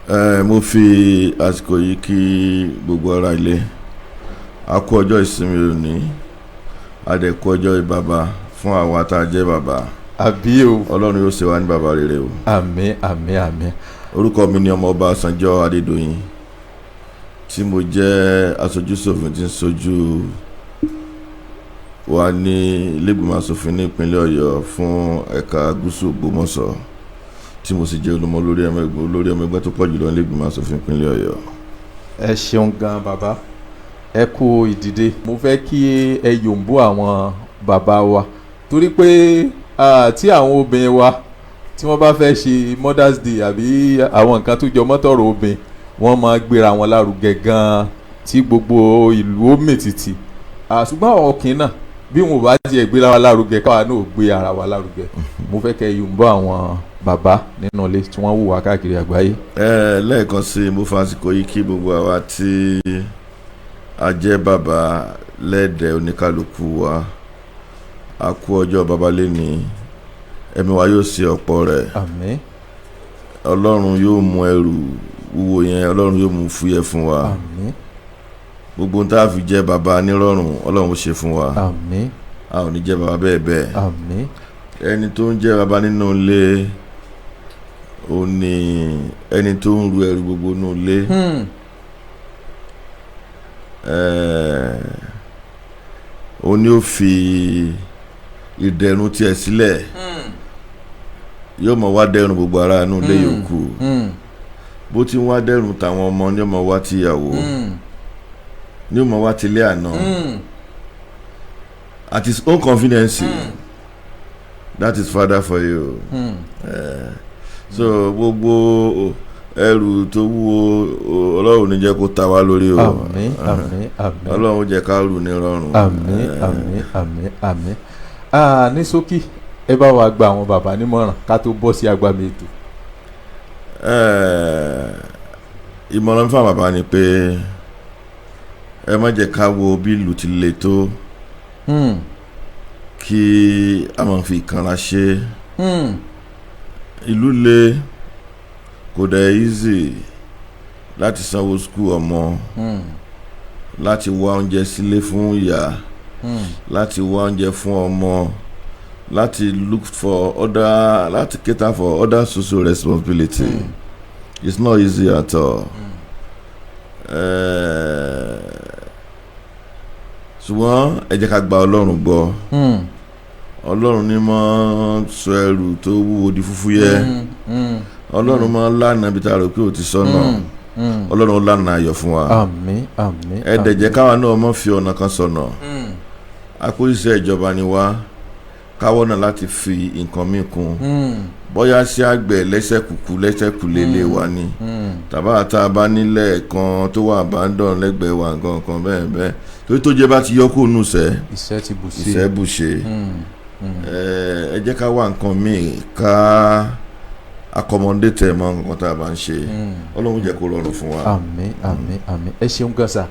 Ẹ, mo fi àsìkò yìí kí gbogbo ará ilé. A kú ọjọ́ ìsinmi òní, a dẹ̀ kú ọjọ́ ìbàbà fún àwa tá a jẹ́ bàbá. Àbí o. Ọlọ́run yóò ṣe wá ní bàbá rere o. Àmín, àmín, àmín. Orúkọ mi ni Ọmọọba Sanjọ́ Adédọ̀yìn, tí mo jẹ́ aṣojúṣòfin tí ń ṣojú wa ní ilégbìmọ̀ aṣòfin ní ìpínlẹ̀ Ọ̀yọ́ fún ẹ̀ka gúúsù Ògbómọ̀ṣọ́, tí mo sì jẹ́ olùmọ̀ olórí ọmọ ẹgbẹ́ tó pọ̀ jùlọ ní ilégbìmọ̀ aṣòfin ìpínlẹ̀ Ọ̀yọ́. Ẹ ṣeun gan, bàbá. Ẹ kú ìdìde. Mo fẹ́ kí ẹ yòǹbó àwọn bàbá wa, torí pé tí àwọn obìnrin wa tí wọ́n bá fẹ́ ṣe Mother's Day àbí àwọn nǹkan tó jọ mọ́tọ̀rọ̀ obìnrin, wọ́n máa gbéra wọn lárugẹ gan-an tí gbogbo ìlú ó mì tìtì. Ṣùgbọ́n àwọn ọkùnrin náà, bí wọn ò bá tiẹ̀ gbéra wa lárugẹ, káwa náà ò gbé ara wa lárugẹ. Mo fẹ́ kẹ́ yòǹbó àwọn bàbá nínú ilé tí wọ́n wù wá káàkiri àgbáyé. Ẹ lẹ́ẹ̀kan sí i, mo fa àsìkò yìí kí gbogbo àwa tí a jẹ́ bàbá lẹ́ẹ̀dẹ̀ oníkálukú wa. A kú ọjọ́ bàbá lẹ́ni, ẹ̀mí wa yóò ṣe ọ̀pọ̀ rẹ̀. Àmín. Ọlọ́run yóò mú ẹrù wúwo yẹn, Ọlọ́run yóò mú fúyẹ́ fún wa. Àmín. Gbogbo ohun tá a fi jẹ́ bàbá nírọ̀rùn, Ọlọ́run ó ṣe fún wa. Àmín. A ò ní jẹ́ bàbá bẹ́ẹ̀ bẹ́ẹ̀. Àmín. Ẹni tó ń jẹ́ bàbá nínú ilé, ó ní ẹni tó ń ru ẹrù gbogbo nínú ilé. Ó ní ó fi ìdẹ̀rùn tiẹ̀ sílẹ̀, yóò mọ̀ wá dẹ̀rùn gbogbo ará inú ilé yòókù. Bó ti ń wá dẹ̀rùn tàwọn ọmọ ní, ó mọ̀ wá tìyàwó ní, ó mọ̀ wá tilé àná at his own confidence. That is father for you. So gbogbo ẹrù tó wúwo, Ọlọ́run ní jẹ́ kó ta wá lórí o. Àmín, àmín, àmín. Ọlọ́run jẹ́ ká rù ní rọrùn. Àmín, àmín, àmín, àmín. Ah, ní ṣókí, ẹ bá wa gba àwọn bàbá nímọ̀ràn ká tó bọ́ sí agbami ètò. Ìmọ̀ràn fún àwọn bàbá ni pé ẹ má jẹ́ ká wo bí ìlú ti le tó kí a máa fi ìkanra ṣe. Ìlú le, kò dẹ̀ easy láti sanwó school ọmọ, láti wá oúnjẹ sílé fún ìyá, láti wá oúnjẹ fún ọmọ, láti look for other, láti cater for other social responsibility. It's not easy at all. Ṣùgbọ́n ẹ jẹ́ ká gba Ọlọ́run gbọ́. Ọlọ́run ní mọ́ sọ ẹrù tó wúwo di fúfúyẹ́. Ọlọ́run mọ́ lánàá bí tá a rò pé ó ti sọ́nà. Ọlọ́run lánàá ayọ̀ fún wa. Àmín, àmín. Ẹ dẹ̀ jẹ́ káwa náà mọ́ fi ọ̀nà kan sọ̀nà. Akóṣiṣẹ́ ìjọba ni wá, káwọ́ náà láti fi nǹkan míì kún, bóyá sí àgbẹ̀ lẹ́sẹ̀ kùkú lẹ́sẹ̀ kùlé lè wà ní, tàbá tá a bá nílẹ̀ kan tó wà abandon lẹ́gbẹ̀ẹ́ wa, nǹkan kan bẹ́ẹ̀ bẹ́ẹ̀, torí tó jẹ́ bá ti yọ kó nù sẹ́, Iṣẹ́ ti bù sí. Ìṣẹ́ bù ṣe. Ẹ jẹ́ ká wá nǹkan míì ká accommodate ẹ̀ mọ́ nǹkan tá a bá ń ṣe. Ọlọ́run jẹ́ kó rọrùn fún wa. Àmín, àmín, àmín. Ẹ ṣeun gan sa.